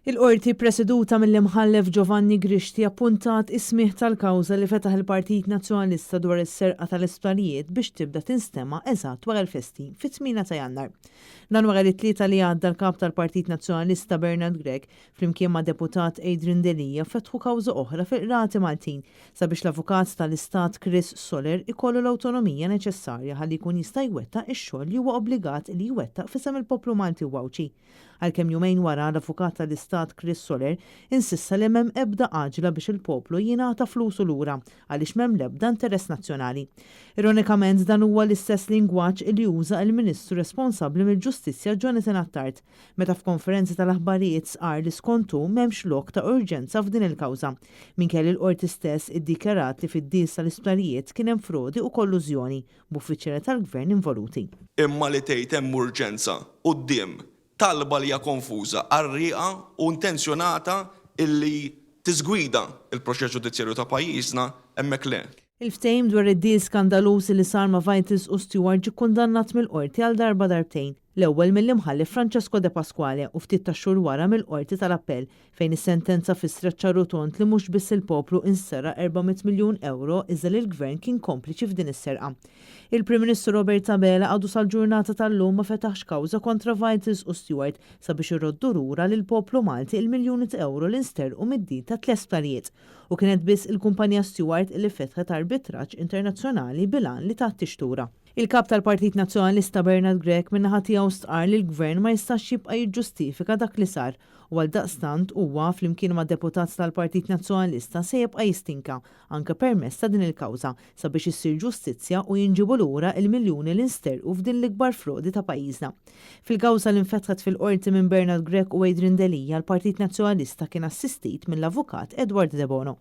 Il-Qorti ppreseduta mill-Imħallef Giovanni Grixti appuntat is-smigħ tal-kawża li fetaħ il-Partit Nazzjonalista dwar is-serqa tal-isptarijiet biex tibda tinstema' eżatt wara l-festi, fit-tmiena ta' Jannar. Dan wara li t-Tlieta li għadda l-Kap tal-Partit Nazzjonalista Bernard Grech flimkien mad-Deputat Adrian Delia fetħu kawża oħra fil-Qrati Maltin sabiex l-Avukat tal-Istat Chris Soler ikollu l-awtonomija neċessarja ħalli jkun jista' jwettaq ix-xogħol li huwa obbligat li jwettaq f'isem il-poplu Malti u Għawdxi. Għalkemm jumejn wara l-Avukat tal-Istat Chris Soler insista li m'hemm ebda għaġla biex il-poplu jingħata flusu lura għaliex m'hemm l-ebda interess nazzjonali. Ironikament dan huwa l-istess lingwaġġ li uża il-Ministru responsabbli mill-Ġustizzja Jonathan Attard meta f'konferenza tal-aħbarijiet stqarr li skont hu m'hemmx lok ta' urġenza f'din il-kawża. Minkejja li l-Qorti stess iddikjarat li fid-deals tal-isptarijiet kien hemm frodi u kollużjoni, b'uffiċjali tal-Gvern involuti. Imma li tgħid hemm urġenza quddiem talba li hija konfuża, qarrieqa u intenzjonata illi tiżgwida l-proċess ġudizzjarju ta' pajjiżna, hemmhekk le. Il-ftehim dwar id-deal skandaluż li sar ma' Vitals u Steward ġie kkundannat mill-Qorti għal darba darbtejn, l-ewwel mill-Imħallef Francesco Depasquale u ftit tax-xhur wara mill-Qorti tal-Appell, fejn is-sentenza fissret ċar u tond li mhux biss il-poplu inseraq 400 miljun ewro iżda li l-Gvern kien kompliċi f'din is-serqa. Il-Prim Ministru Robert Abela għadu sal-ġurnata tal-lum ma fetaħx kawża kontra Vitals u Steward sabiex iroddu lura lill-poplu Malti l-miljuni ta' ewro li nsterqu mid-deal tat-tliet sptarijiet. U kienet biss il-kumpanija Steward li fetħet arbitraġġ internazzjonali bil-għan li tgħatti x-xtura. Il-Kap tal-Partit Nazzjonalista Bernard Grech min-naħa tiegħu stqarr li l-Gvern ma jistax jibqa' jiġġustifika dak li sar u għaldaqstant huwa, flimkien ma' deputat tal-Partit Nazzjonalista se jibqa' jistinka, anke permezz ta' din il-kawża, sabiex issir ġustizzja u jinġiebu lura l-miljuni li nsterqu f'din l-ikbar frodi ta' pajjiżna. Fil-kawża li nfetħet fil-Qorti minn Bernard Grech u Adrian Delia, l-Partit Nazzjonalista kien assistit mill-Avukat Edward Debono.